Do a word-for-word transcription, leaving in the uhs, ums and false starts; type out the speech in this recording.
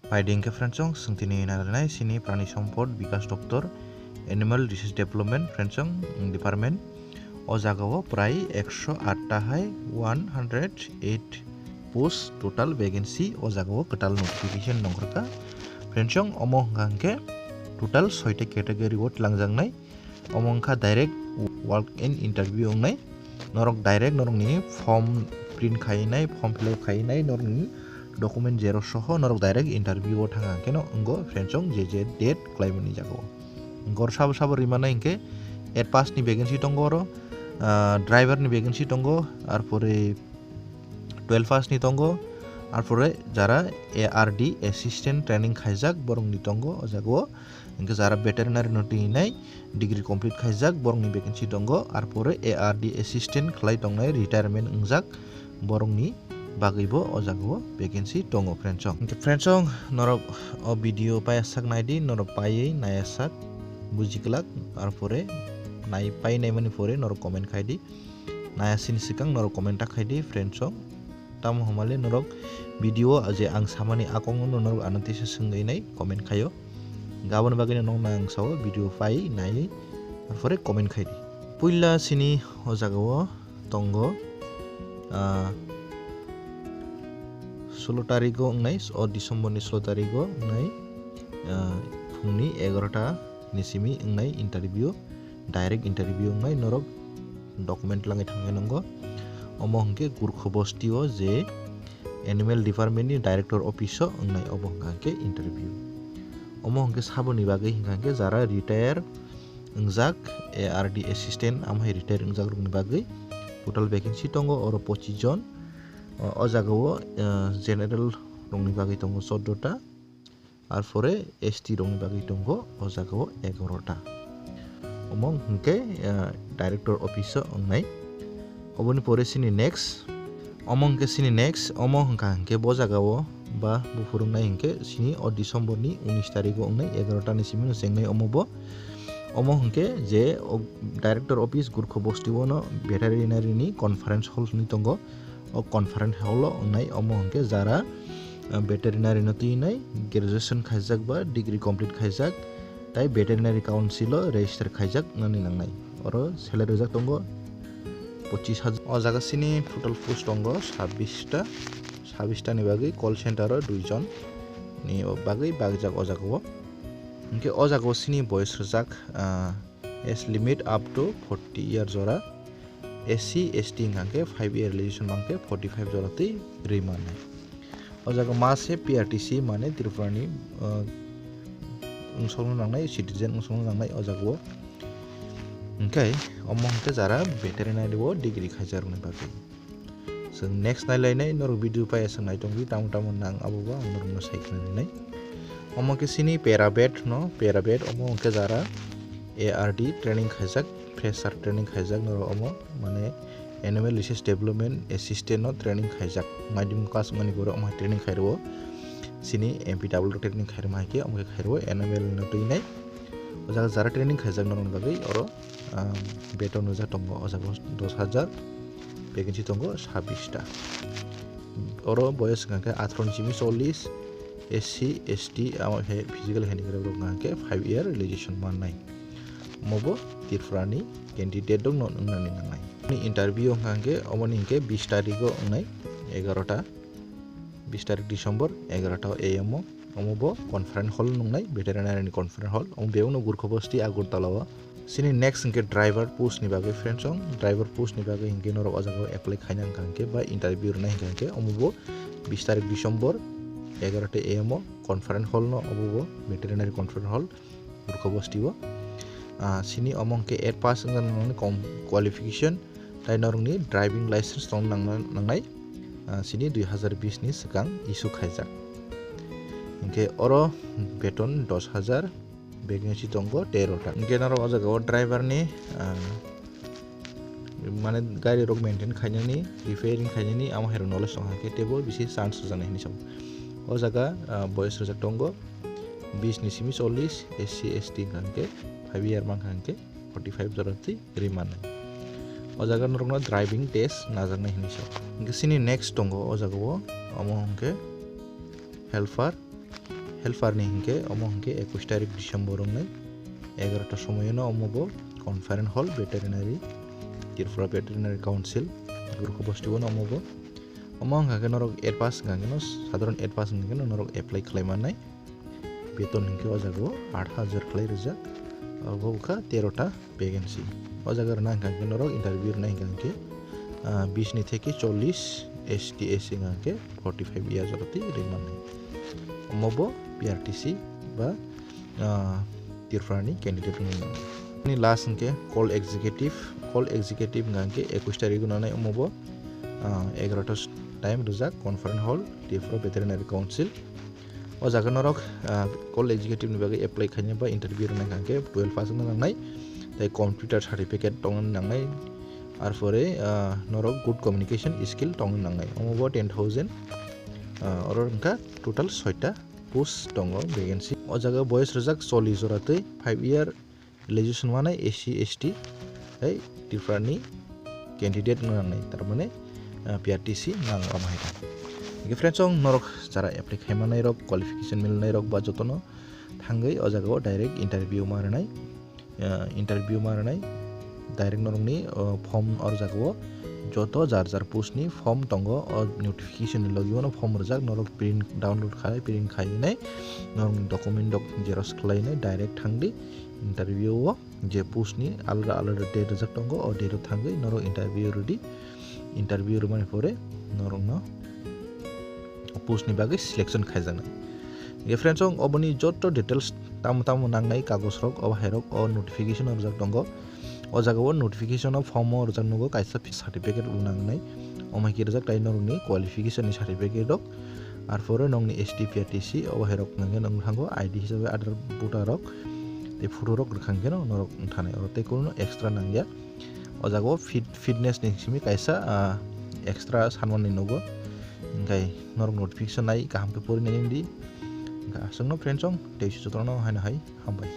Phaidi hwnkhe friendsong, chwng tini narinai sini Prani Sampod Bikas Doptor, Animal Resource Development friendsong, mm, Department. O jagao prai ekso atta hai one hundred eight post total vacancy o jagao kwtal notification nongkhorkha. Friendsong, omo hwnkha hwnkhe total soita category o twlangjaknai. Omo wngkha direct walk in interview wngnai. Norok direct norokni form print khainai, form fill up khainai, norokni document xerox soho norok direct interview o thangkha hwnkhe no wngo friendsong, je je date khlaimani jagao. Hwnkhe oro sabo sabo rimanai hwnkhe eight pass ni vacancy tongo oro, ah, driver ni vacancy tongo, arpore twelve pass ni tongo, arpore jara A R D assistant training khaijak borokni tongo o jagao. Hwnkhe jara veterinary no twi nai degree complete khaijak borokni vacancy tongo, arpore A R D assistant khlai tongnai retirement wngjak borokni bagwibo o jagao vacancy tongo friendsong. Hwnkhe friendsong, norok o video paiyasak naidi, norok paiwi naiyasak buji glak, arpore nai pai naimani pore norok comment khaidi. Naya sini swkang norok comment ta khaidi friendsong. Tamo hwnmale norok video je ang samani akongno norok ano teisa swngwi nai comment khaio. Gaboni bagwino nokno ang sao video pai nai, arpore comment khaidi. Puila sini o jagao tongo, ah, solo tarigo wngnai, o December ni solo tarigo wngnai, ah, phungni egarota ni simi wngnai interview, direct interview wngnai, norok document langwi thangwi nongo. Omo hwnkhe Gurkha Bosti o je Animal Department ni Director Office o wngnai, obo hwnkha hwnkhe interview. Omo hwnkhe saboni bagwi hwnkha hwnkhe jara retire wngjak, A R D assistant, amo hai retire wngjak rokni bagwi total vacancy tongo oro pochis jon. O, o jagao, eh, general rokni bagwi tongo chordo ta. Arpore S T rokni bagwi tongo o jagao egarota. Omo hwnkhe, ah, director office o wngnai. Oboni pore sini next. Omo hwnkhe sini next. Omo hwnkha hwnkhe bo jagao ba buphuru wngnai hwnkhe sini o December ni unis tarigo wngnai egarota ni simi no chengnai omo bo. Omo hwnkhe je o director office Gurkha Bosti o no veterinary ni conference hall hwnwi tongo. O conference hall o wngnai omo hwnkhe jara, ah, veterinary no twi nai graduation khaijak ba degree complete khaijak, tai veterinary council o register khaijak nani nangnai. Oro salary rijak tongo pochis hajar. O jaga sini total post tongo sabbish ta, sabbish ta ni bagwi call center o dui jon ni bagwi bakjak o jaga o. Hwnkhe o jaga o sini boyes rijak, ah, age limit up to forty year jora. S C, S T hwnkha khe five year relaxation mankhe forty five jora twi rwi mannai. O jaga ma se P R T C mane Tripura ni, uh, wngsokno nangnai, citizen wngsokno nangnai o jaga o. Hwnkhe omo hwnkhe jara veterinary o degree khaijarokni bagwi. Chwng next nailainai, norok video paiya chwng naitongdi, tamo tamo nang abo bo ang norokno sai khna rinai. Omo khe sini para vet no, para vet omo hwnkhe jara A R D training khaijak, fresher training khaijak norok omo, mane Animal Research Development Assistant no training khaijak. Madhyamik pass wngmani borok omo training khairwo. Sini M P W training khairma hai khe omo khe khairwo animal no twi nai. O jaga jara training khaijak norokni bagwi oro, um, beton rijak tongo o jaga dos hajar, vacancy tongo sabbish ta. Oro boyos hwnkha khe atharo ni simi chollish, S C, S T, amo khe physical handicraft rok hwnkha khe five year relaxation mannai. Omo bo Tripura ni candidate rok no wngnani nangnai. Ni interview hwnkha khe omo ni hwnkhe bis tarik o wngnai, egarota, bis tarik December, egarota A M o. Omo bo conference hall nungnai, veterinary ni conference hall. Omo bebak no Gurkha Bosti Agartala o. Sini next hwnkhe driver post ni bagwi, friends, song driver post ni bagwi hwnkhe norok o jaga o apply khaina hwnkha hwnkhe ba interview rwna hwnkha hwnkhe omo bo bis tarik December egarota A M o conference hall no, obo bo veterinary conference hall Gurkha Bosti o. Ah, sini omo hwnkhe eight pass wngna nangnai, kom qualification, tai norokni driving license tong nangna nangnai, ah, sini dui hazar bis ni swkang issue khaijak. Hwnkhe oro beton dos hajar, vacancy tongo tero ta. Hwnkhe norok o jaga o driver ni, ah, mane gari rok maintain khainani, repairing khainani, amo hai rok knowledge tong kha khe teibo bisi chance rwjaknai hinwi sao. O jaga, ah, boyes rwjak tongo bis ni simi chollish, S C, S T hwnkha hwnkhe five year mankha hwnkhe forty five jora twi rwi mannai. O jaga norokno driving test najaknai hinwi sao. Hwnkhe sini next tongo o jaga o, omo hwnkhe helper, Helper ni hinkhe omo hinkhe ekush tarik December wngnai egarota somoyono omo bo Conference Hall Veterinary, Tripura Veterinary Council, Gurkha Bosti o omo bo. Omo wngkha khe norok eight pass wngkha khe no, sadharon eight pass wngkha khe no norok apply khlai mannai. Beton hinkhe o jaga o aat hajar khlai rijak, abo wngkha tero ta vacancy. O jaga rwna hinkha khe norok interview rwna hinkha khe, ah, bis ni theke chollish, S T, S C hinkha khe forty five years oro twi ri mannai. Omo bo P R T C ba, ah, Tripura ni candidate wngwi mano. Ni last hinkhe call executive, call executive hinkha khe ekush tarik o nanai omo bo, ah, egarota time rijak Conference Hall, Tripura Veterinary Council. O jaga norok, ah, call executive ni bagwi apply khaina ba interview rwna hinkha khe twelve pass wngna nangnai, tei computer certificate tongna nangnai, arpore, ah, norok good communication skill tongna nangnai. Omo bo ten thousand, ah, oro wngkha total soita post tongo vacancy. O jaga boyos rijak chollish jora tei five year graduation manai S C, S T, tei Tripura ni candidate wngna nangnai, tar mane, ah, P R T C nango omo hai khe. Hingkhe friends, chwng norok jara apply khai manai rok, qualification mil nai rok ba jotono thangwi o jaga o direct interview ma rwnai, ah, interview ma rwnai, direct norokni, ah, form o jaga o joto jar jar post ni form tongo, o notification ni logi o no form rijak, norok print download khai, print khai nai, norokni document rok xerox khlai nai direct thangdi interview o. Je post ni alada alada date rijak tongo, o date o thangwi norok interview rwdi. Interview rwmani pore norokno post ni bagwi selection khaijaknai. Hingkhe friends, chwng oboni joto details tamo tamo nangnai kagoj rok, obo hai rok o notification o rijak tongo. O jaga o notification o form o rijak nugo kaisa certificate bo nangnai. Omo hai khe rijak tai norokni qualification ni certificate rok. Arpore nokni S T, P R T C, obo hai rok nangya nang thango, I D hisabe Aadhaar, voter rok, tei photo rok rwkha khe no norok wngthanai, oro tei kunu extra nangya. O jaga o fit-, fitness ni simi kaisa, ah, extra sanmani nugo, hingkhe norok notification nai kaham khe pori nai wngdi. Hingkhe aswkno friends, chwng tei jotono haino hai hambai.